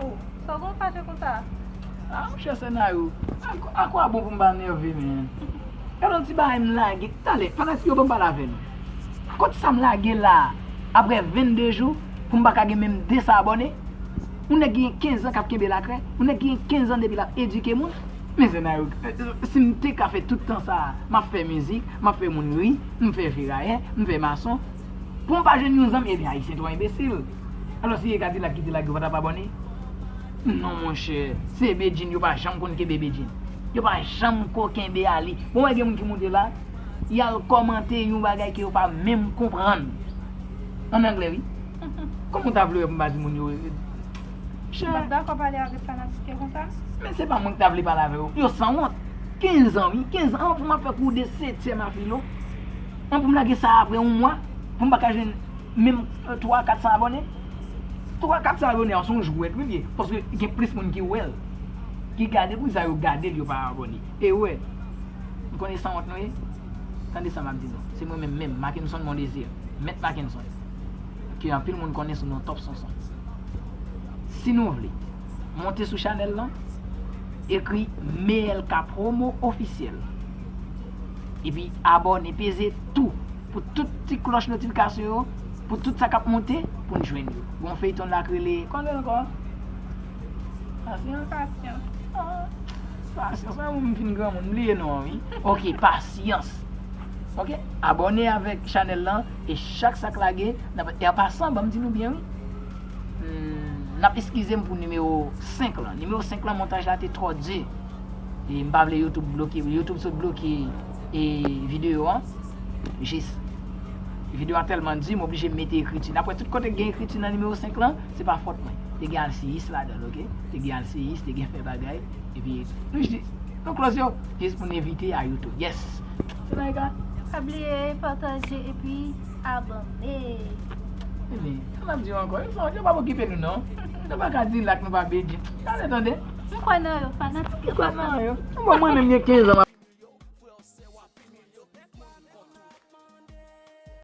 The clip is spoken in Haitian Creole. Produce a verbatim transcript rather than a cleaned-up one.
Oh, sa w gen fache konsa? Ah, monchè Senayou, a kwa bon pou m pa nève, men? Gade yon ti bagay m lage. Talè, fanatik yo ban m pale avè nou. Kot sa m lage la, apre vennde jou, pou m pa ka gen menm de san abòne? Yon nèg gen kenz an k ap kenbe lakrè, yon nèg gen kenz an depi l ap edike moun. Men Senayou, si m te ka fè tout tan sa a, m ap fè mizik, m ap fè moun ri, m fè ferayè, m fè mason, pou m pa jwenn yon zanmi, ebyen Ayisyen twò enbesil. Alò si e Kadilak ki te lage, yo pa t ap abòne? Non monchè, se Bedjine, yo pa janm konn kenbe Bedjine. Yo pa janm ko kenbe Ali. Bon, wè gen moun ki moute la, y al kòmante yon bagay ke yo pa menm konprann. An anglè, wi. Kòman w ta vle wè pou m pa di moun yo? Monchè, M pa dakò pale avèk fanatik yo konsa. Men se pa mwen ki ta vle pale avè yo. Yo sanwont. Kenz an, wi. Kenz an pou m ap fè kou de setyèm a filo. An pou m lage sa apre yon mwa. Pou m pa ka jwenn menm twa, kat san abòne. Twa, kat san abòne a se yon jwèt, wi, l ye. Paske gen plis moun ki wè l, ki gade, pou sa yo gade l, yo pa abòne. E wè, m konnen sanwont nou ye. Tande sa m ap di nou. Se mwen menm, menm, Mackenson Mondésir. Mèt Mackenson. Ke anpil moun konnen sou non Top Sonson. Si nou vle, monte sou chanèl lan, ekri M L K Promo Ofisyèl. Epi abòne, peze tou, pou tout ti klòch notifikasyon yo, pou tout sa k ap monte, pou n jwenn yo. Gon feyton la k rele, kòman l rele ankò? Pasyans. Pasyans. Ah, Pasyans, mwen, m fin granmoun, m bliye non an, wi. Ok, Pasyans. Ok, abòne avèk chanèl lan, e chak sa k lage, n ap, e an pasan, ban m di nou byen, wi. Hmm, n ap eskize m pou nimewo senk lan. Nimewo senk lan, montaj la te twò di. E m pa vle YouTube bloke, YouTube sot bloke e videyo an. Jis, videyo an tèlman di, m oblije mete ekriti. N ap wè tout kote k gen ekriti nan nimewo senk lan, se pa fòt mwen. Te gen alsiyis ladan l, ok? Te gen alsiyis, te gen fè bagay. Epi, nou jis, nou close yo, jis pou n evite a YouTube. Yes! Se nan eka. Pa bliye pataje epi abòne. Ebyen, sa n ap di yo ankò? Yo pa, yo pa okipe nou, non. Nou pa Kadilak, nou pa Bedjine. Gade, tande. M kwè nan yo, fanatik yo. Ou kwè nan yo? Bon, mwen menm, gen kenz an,